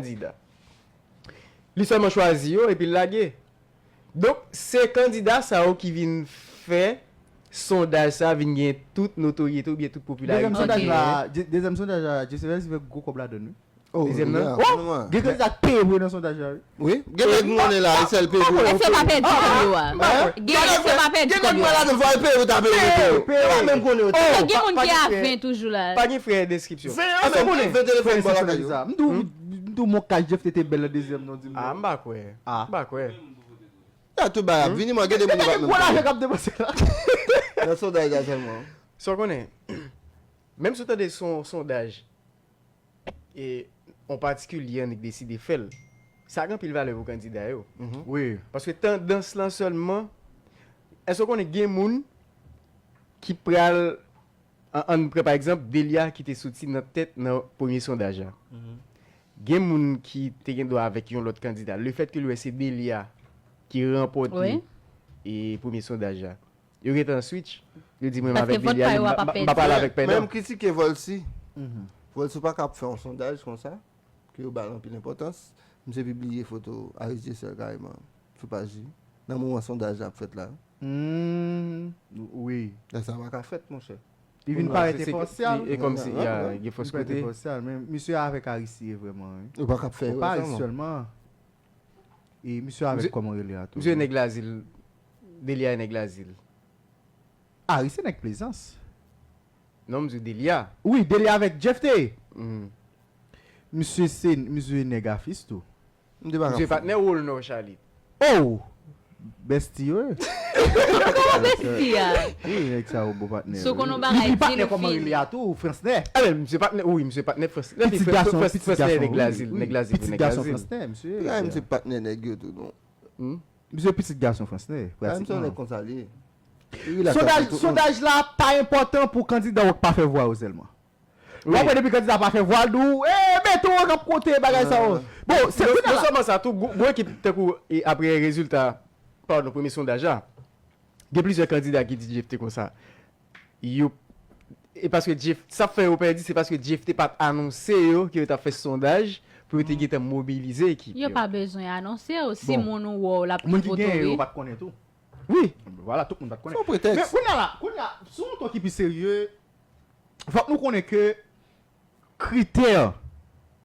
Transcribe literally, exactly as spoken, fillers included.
kandida. Li sèlman chwazi yo epi l lage. Donk, se kandida sa yo ki vin fè sondaj sa vin gen tout notoryete oubyen tout popilarite. Dezyèm sondaj la, dezyèm sondaj la, Jesse Vèz fè gwo kòb ladann wi. Oh, Dezyèm nan? Oh! Gen kandida k peye pou yo nan sondaj la wi. Wi, gen nèg mwen la, e sèl peye pou yo. Èske yo pa pèdi kòb yo a? Gen, èske yo pa pèdi Gen kòb nèg yo mwen a? La, fò yo peye pou ta peye. Yo pa menm konnen yo. Gen moun ki a ven toujou la. Pa gen frè denskripsyon. Ven, ven telefòn bò lakay yo. M tou, m tou mon kach Jeff te bèl nan dezyèm non di m. Ah, m pa kwè. Ah. M pa kwè. Ya tout bagay ap vini, mwen gen de moun ki pa menm Gwo lajan k konnen. Ap depanse la. Nan sondaj la sèlman. Sa w konnen, menm si w tande son sondaj e yon patikilye annik deside fè l, sa gen anpil valè pou kandida yo. Wi. Paske tandans lan sèlman, èske w konnen gen moun ki pral, an- ann pran pa egzanp, Delia ki te soti nan tèt nan premye sondaj la. Gen moun ki te gen dwa avèk yon lòt kandida. Lefètke l wè se Delia ki ranpòte Wi. e premye sondaj la. Yo gentan switch. Yo di mwen Paske avèk vòt Delia, pa yo m a pa- pa m pa pale pèdi. avèk Pèdan. Menm kritike Volcy. Volcy pa ka ap fè yon sondaj konsa, ke yo ba l anpil enpòtans. Misye pibliye foto Aris Jesel kareman sou paj li. Nan moman sondaj la ap fèt la. Hmm, wi. Lè sa pa ka fèt, monchè. Li vin parèt enpasyal. E kòmsi Nan, ya nan, gen fòs Li parèt kote. Enpasyal, men misye avèk Aris ye vrèman wi. Yo pa ka ap fè Ou pa rezon. Sèlman. E misye avèk Misye- kòman rele a tou. Misye nèg Lazil. Delia nèg Lazil. Aris se nèg Plezans. Non, m di Delia. Wi, Delia avèk Jeff te. Mhm. Misye se misye nèg Afis tou. M te pa Misye ka patnè Wolnor Charlie. Oh! Besti wi. Kòman besti a? Wi, nèg sa yo bon patnè. So konnen Li bagay li di patnè nou kòman fin. Rele a tou, Fransnè. Ah, men misye patnè, wi, misye patnè Frans. Pitit gason, pitit gason. Nèg Lazil, nèg Lazil, Pitit nèg gason Lazil. Fransè, misye. Piga misye patnè nèg yo tou non. Misye pitit gason Fransè, Piga misye pratikman. Nèg konsa li ye. Sondaj, sondaj la pa enpòtan pou kandida w k pa fè vwa yo sèlman. W ap wè depi kandida pa fè vwa l di w, e, Beto k ap konte bagay sa yo. Bon, se Non kounye a la. Sèlman sa, tou gwo gwo ekip tankou e apre rezilta, padon, premye sondaj la, gen plizyè kandida ki di Jeff te konsa. Yo, e paske Jeff, sa fè yo pèdi, se paske Jeff te pa t anonse yo ke yo t ap fè sondaj pou yo te gentan mobilize ekip Yo yo. Pa bezwen anonse yo si Bon. Moun ou wè w l ap Moun ki tripote genyen yo wi. Pa t konnen tou. Wi. Vwala, tout moun pa t konnen. Se yon pretèks. Men kounye a la, kounye a, sou yon ton ki pi serye, fòk nou konnen ke kritè